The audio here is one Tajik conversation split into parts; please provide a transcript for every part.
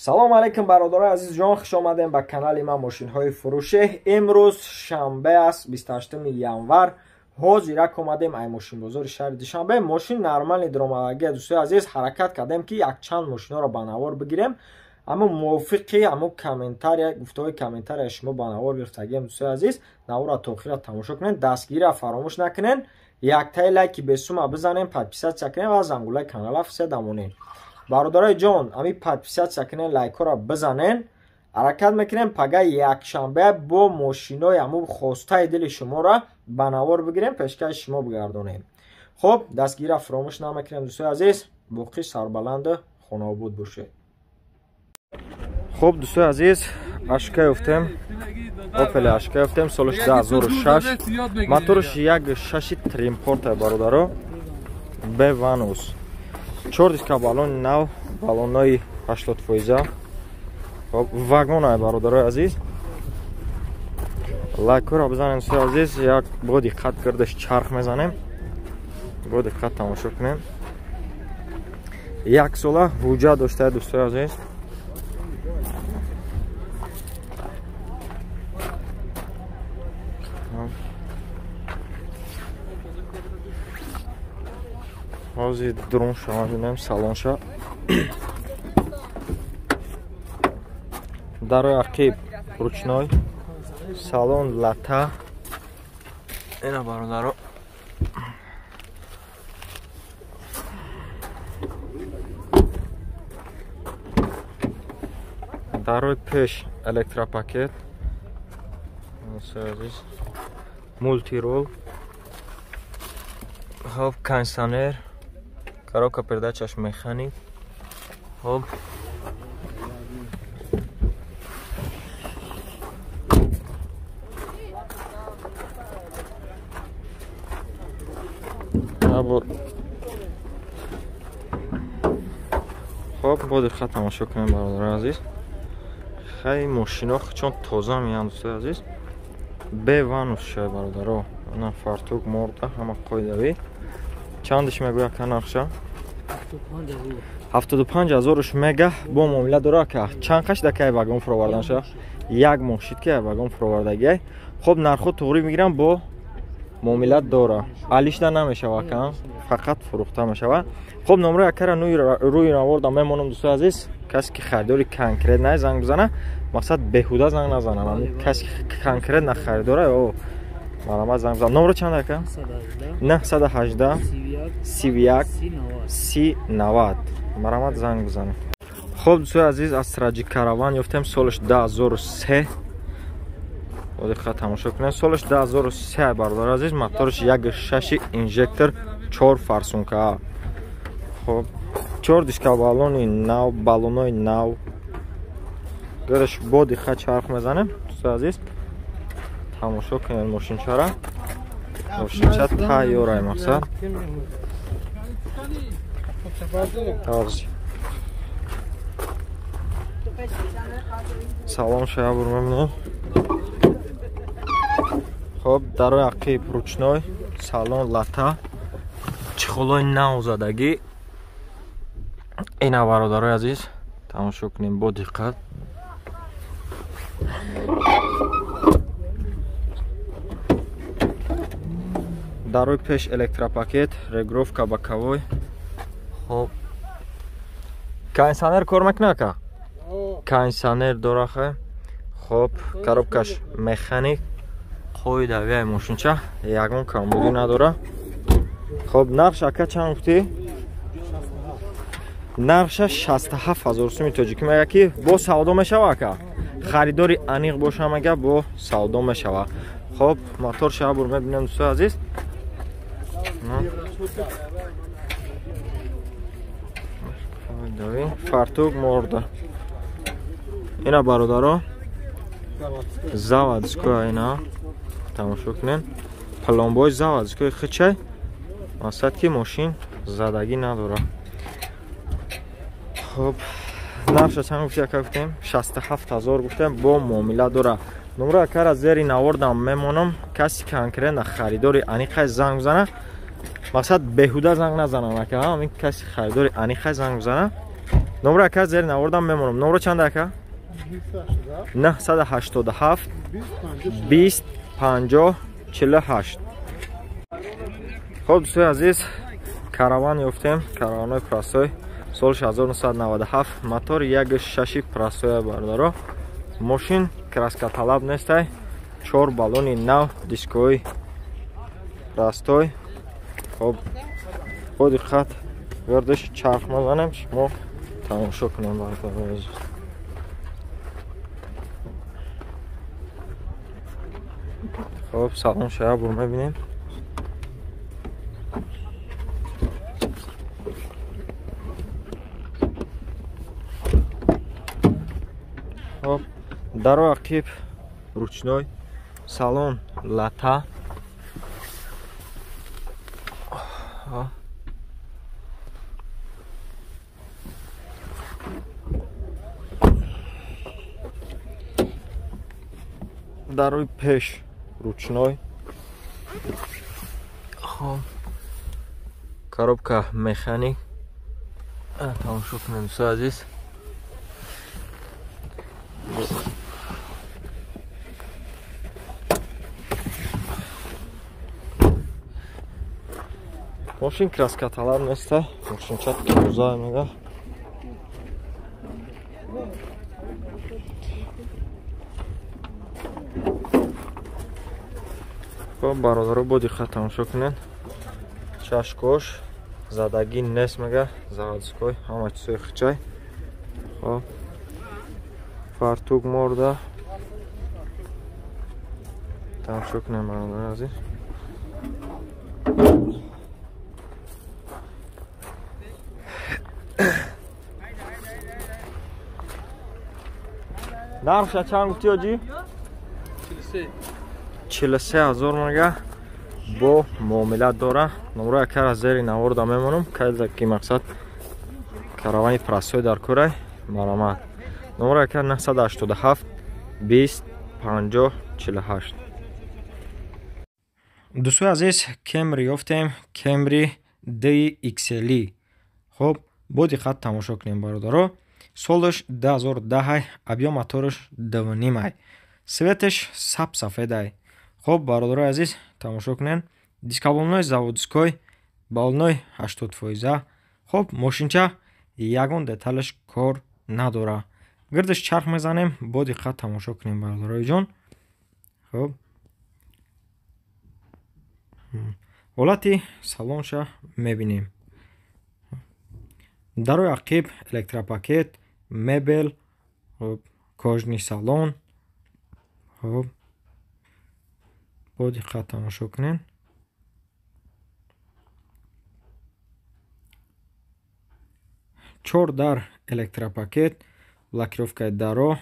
Салом алейкум бародарони азизҷон, хуш омадем ба канали ман мошинҳои фурӯшӣ. Имрӯз шанбе аст, 28 январ. Ҳозирак омадем ай мошинбозори шаҳри Душанбе. Мошин нормални даромадагӣ, дӯстои азиз, ҳаракат кардем ки якчанд мошинҳоро ба навор бигирем, аммо мувофиқи ҳамун комментария, гуфтаҳои комментария шумо ба навор гирифтагием. Дӯстои азиз, наворро то охира тамошо кунед, дастгирира фаромӯш накунед, яктаи лайки бесума бизанем, подписатсия кунед ва зангулаи канала фисе дамонед. Бародарои ҷон, ҳамин подписатсия кунед, лайкҳоро бизанен. Ҳаракат мекунем пага якшанбе бо мошинои ҳамун хостаи дили шуморо ба навор бигирем, пешкаши шумо бигардонем. Хуб, дастгирира фаромӯш намекунем, дӯстои азиз, боқӣ сарбаланду хонаобод бошед. Хуб, дӯстои азиз, ашка ёфтем, Opel ашка ёфтем, солаш 2006, мотораш 1.6 тримпорта, бародаро, Б Ванус. 4 диска баллони нав, баллонои 80%. Хоб, вагон бародарои азиз. Лайкҳоро бизанем, дӯстои азиз, як бо диққат гирдаш чарх мезанем. Бо диққат тамошо кунем. Як сола ҳуҷҷат доштае, дӯстои азиз. Ҳозир дрон шава бинем, салонша. Дарои ақиб ручной, салон лата. Ина бародаро. Дарои пеш электропакет, мултирол, хоб, кондиционер, коробка передачаш механик. Хоб, набор. Хоб, бо диққат тамошо кунем, бародарони азиз. Хай мошино чон тоза меянд, дӯстои азиз. Бе Ванус шай, бародаро. Ана фартук морда, ҳама қоидавӣ. Чандиш мегӯя ка нақша? 75 ҳазорш мега бо муомила дора ка. Чанд қаш дакай вагон фуроварданша? Як моҳ шид ки вагон фуровардагиай. Хоб, нархо туғрӣ мегирам, бо муомила дора. Алишда намешава ка, фақат фурӯхта мешава. Хоб, номраи акара рӯи наворда мемонам, дӯстои азиз. Касе ки харидори конкрет най занг бизана, мақсад беҳуда занг назанам. Касе ки конкрет на харидора, о марҳамат занг бизан. Номро чанд ака? 918 31 30 90. Марҳамат занг бизанед. Хоб, дӯстои азиз, аз Траҷик Караван ёфтем, солаш 2003. Бо диққат тамошо кунед. Солаш 2003, бародари азиз, мотораш 1.6 инжектор, 4 фарсунка. Хоб, 4 диска баллони нав, баллонои нав. Гираш бо диққат чарх мезанем, дӯстои азиз. Тамошо кунед мошинчара. Мошинча тайёрай мақсад. Салом шаябур мебинем. Хоб, дарои ақиб ручной, салон лата, чехолои нав задагӣ. Ина бародарои азиз, тамошо кунем бо диққат. Дарои пеш электропакет, регулировка боковой. Хоб, кондиционер кор мекунад ка? Кондиционер дора хай. Хоб, коробкаш механик, қоидавияи мошинча, ягон камбудӣ надора. Хоб, нархш ака чанд гуфтӣ? Нархша 67 ҳазор суми тоҷикӣ мега ки бо савдо мешава ака. Харидори аниқ боша мега бо савдо мешава. Хоб, мотор шабур мебинем, дӯстои азиз. Фартук морда. Ина бародаро, заводской ина тамошо кунед. Пломбои заводской хичай, мақсад ки мошин задагӣ надора. Хоб, нархша чанд гуфти ака гуфтем? 67 ҳазор гуфтем, бо муомила дора. Номра акара зери навордам мемонам, каси конкретно харидори аниқай занг бизана. Мақсад беҳуда занг назанам ака, ҳамин каси харидори аниқай занг бизана. Номро ака зери навордам мемонам. Номро чанд ака? 987 20 50 48. Хоб дӯстои азиз, караван ёфтем, караванҳои прасой, соли 1997, мотор 1.6 прасоя бародаро. Мошин краскаталаб нестай, 4 баллони нав, дискои растой. Хоб бо диққат гардиш чарх мезанем, шумо тамошо кунем бародарои азиз. Хоб салон шая бур мебинем. Хоб даро ақиб ручной, салон лата. Дарои пеш ручной. Хоб коробка механик. Тамошо кунем дӯстои азиз. Мошин краскаталаб неста, мошинча тоза мега. Хоб бародаро бо диққат тамошо кунед. Чашкош задагӣ нест мега, заводской ҳама чизои хичай. Хоб фартук морда. Тамошо кунем бародарои азиз. Нархша чанд гуфтӣ оҷӣ? 43,000 мега бо муомила дора. Номро якар аз зери наворда мемонам, ки мақсад каравани прасой дар курай марамат. Номро якар 987 20 50 48. Дӯстои азиз, Кемри ёфтем, Кемри DXL. Хоб бо диққат тамошо кунем бародаро. Солаш 2010, объем мотораш 2.5, светаш саб сафедай. Хоб бародарои азиз тамошо кунен. Дискаболной заводской, баллоной 80%. Хоб мошинча ягон деталаш кор надора. Гирдиш чарх мезанем, бо диққат тамошо кунем бародарои ҷон. Хоб ҳолати салонша мебинем. Дарои ақиб электропакет, мебел, кожни салон. Хоб бо диққат тамошо кунед. Чор дар электропакет, блокировкаи даро,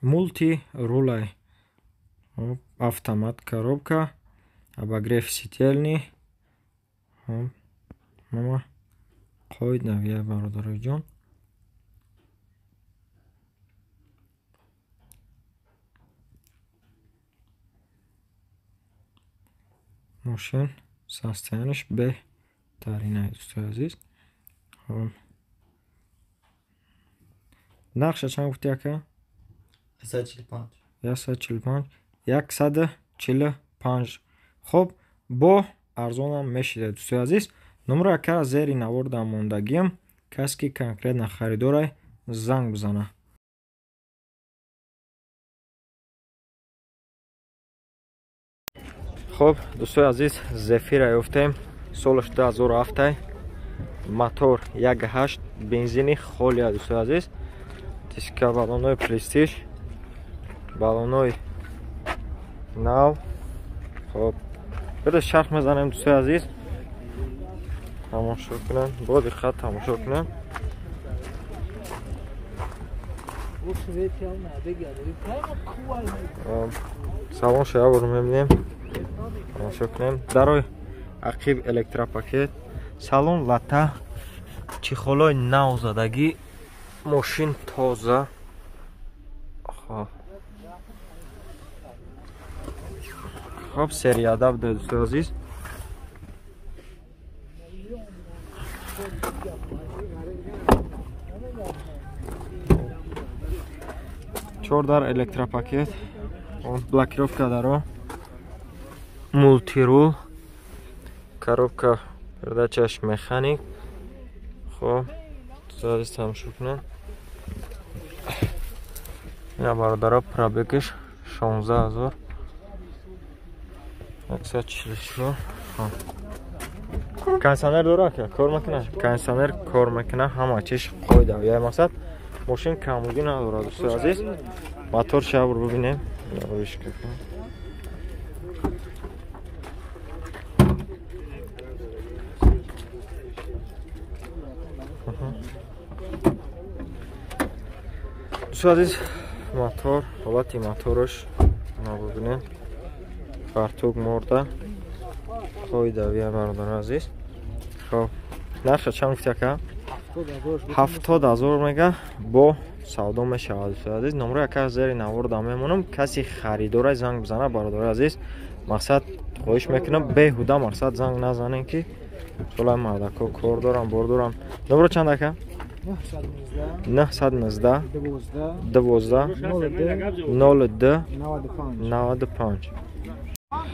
мулти рулай, автомат коробка, обогрев сидельни. Мама қоид навия бародарои ҷон. Мошин состояниш беҳтарин дӯстои азиз. Нархша чанд гуфти ака? 145. 145. 145. Хоб бо арзонам мешида дӯстои азиз. Номро акара зери наворда мондагиам, кас ки конкретно харидорай занг бизана. Хоб дӯстои азиз, Зефира ёфтем, солаш 2007, мотор 1.8, бензини холия дӯстои азиз. Диска баллонои престиж, баллонои нав. Хоб беда шарх мезанем дӯстои азиз. Тамошо кунем, бо диққат тамошо кунем. Салон шаябор мебинем, тамошо кунем. Дарои ақиб электропакет, салон лата, чехолои нав задагӣ, мошин тоза. Хоб сериядаб дӯстои азиз. 4 дар электропакет, блокировка даро, мултирул, коробка передачаш механик. Хоб, азиз тамошо кунед. Ина бародаро пробегаш 16144. Кондиционер дора ка кор мекунад? Кондиционер кор мекунад, ҳама чиз қоида. Я мақсад мошин камбудӣ надорад дӯстои азиз. Мотор шабр бибинем. Дӯстои азиз, мотор, ҳолати мотораш бибинем. Фартук морда. Қоидавия бародари азиз. Хоб, нарха чанд гуфти ака? 70,000 мега бо савдо мешавад дӯстои азиз. Номрои ака зери навор да мемонам. Каси харидора занг бизана бародари азиз. Мақсад хоҳиш мекунам беҳуда мақсад занг назанем ки солай мардако кор дорам, бор дорам. Номро чанд ака? 919 12 02 95.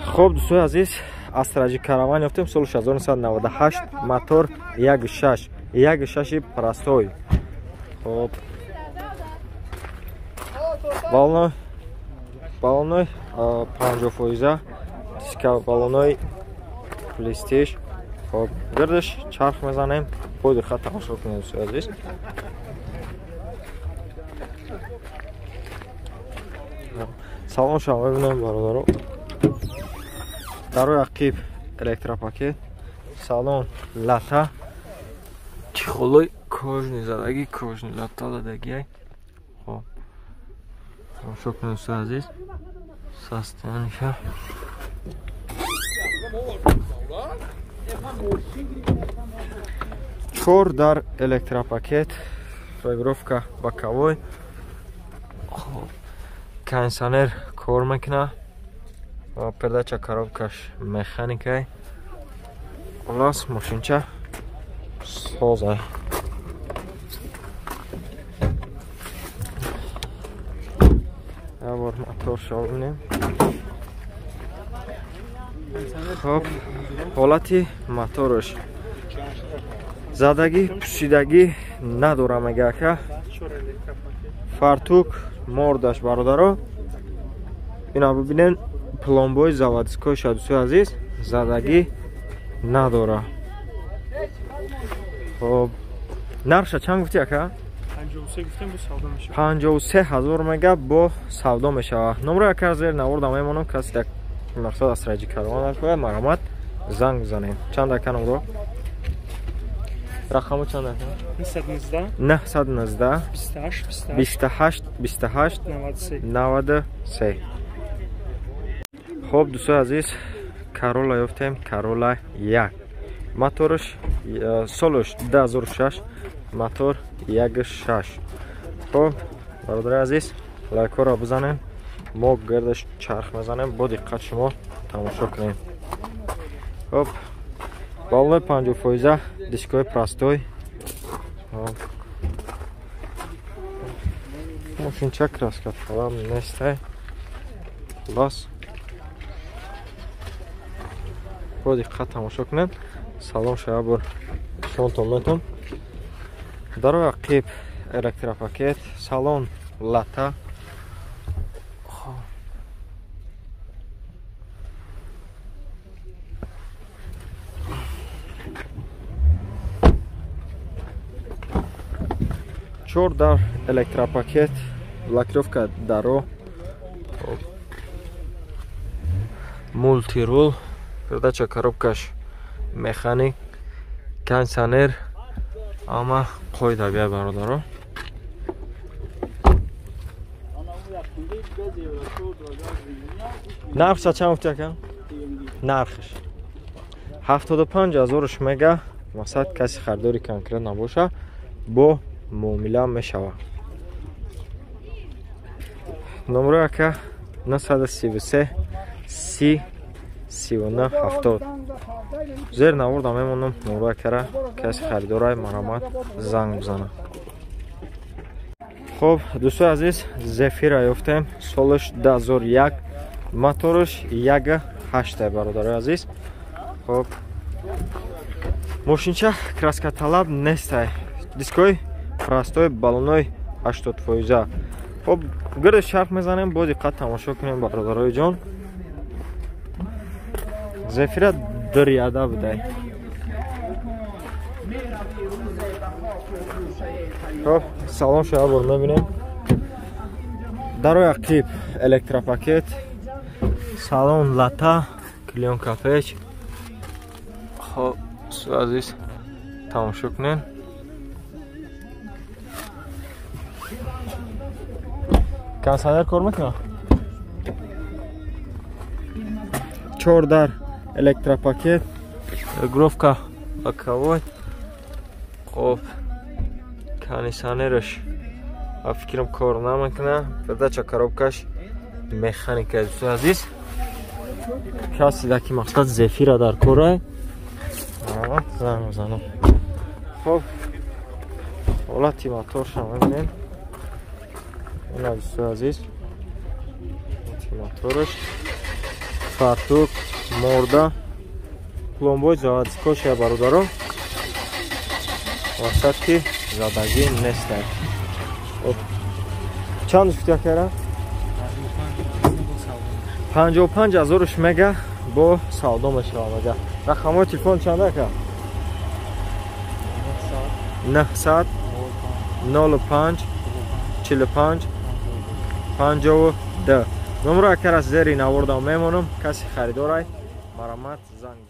Хоб дӯстои азиз, Астраҷи Караван ёфтем соли 1998, мотор 1.6, 1.6 простой. Хоб, баллоной 50%, диска баллоной плестиш. Хоб, гирдиш чарх мезанем, бо диққат тамошо кунед дӯстои азиз. Салон шава бибинем бародаро. Дарои ақиб электропакет, салон лата, чехолои кожни задаги, кожни лата задаги. Хоб, тамошо кунед дӯстои азиз. Состояниеша. 4 дар электропакет, регулировка боковой. Хоб, кондиционер кор мекунад. Передача коробкаш механикай. Хулос мошинча соза. Бор мотор шавем. Хоб, ҳолати мотораш задагӣ, пӯшидагӣ надора мега ака. Фартук мордаш бародаро. Ина бибинен пломбои заводской дӯстои азиз задагӣ надора. Хоб, нархша чанд гуфти ака? 53,000 мега бо савдо мешавад. Номрои ака зер навор мемонам, каси дар мақсад Астраҷи Караван накояд, марҳамат занг бизанем. Чанд ака номро? Рақаму чанд ака? 919 28 28 93. Хоб дӯстои азиз, Карола ёфтем, Карола 1. Мотораш солаш 2006, мотор 1.6. Хоб, бародари азиз, лайкҳоро бизанем, мо гирдаш чарх мезанем, бо диққат шумо тамошо кунем. Хоб, баллои 50%, дискои простой. Хоб, мошинча краска талаб нестай. Хулос, бо диққат тамошо кунед. Салом шаябор шонтон метон. Дарои ақиб электропакет, салон лата. 4 дар электропакет, блокировка даро, мултирул, передача коробкаш механик, кондиционер, ама қоида бия бародаро. Нархша чанд гуфти ака? Нархш 75,000 мега. Мақсад каси харидори конкрет набоша, бо муомила мешавад. Номрои ака 933 30 39 70. Зер наворда мемонам номрои акара, каси харидорай марҳамат занг бизанад. Хоб, дӯстои азиз, Зефира ёфтем, солаш 2001, мотораш 1.8, бародарои азиз. Хоб, мошинча краскаталаб нестай, дискои простой, баллоной 80%. Хоб, гирди чарх мезанем, бо диққат тамошо кунем, бародарои ҷон. Зефира диряда будай. Хоб, салон шава бор мебинем. Дарои ақиб электропакет, салон лата, клеёнка печ. Хоб, дӯстои азиз, тамошо кунем. Кондиционер кор мекунад? 4 дар электропакет, регулировка боковой. Хоб, кондиционераш ба фикрам кор намекунад. Передача коробкаш механика, дӯстои азиз. Касе ки мақсад Зефира дар корай, занг мезанам. Хоб, ҳолати моторша мебинем. Ина, дӯстои азиз, мотораш фартук морда, пломбои заводскоша, бародаро, мақсад ки задагӣ нестай. Чанд гуфти акара? 55 ҳазорш мега бо савдо мешава мега. Рақамҳои телефон чанд ака? 900 05 45 52. Номро акар аз зери навордам мемонам, каси харидорай марамат занг.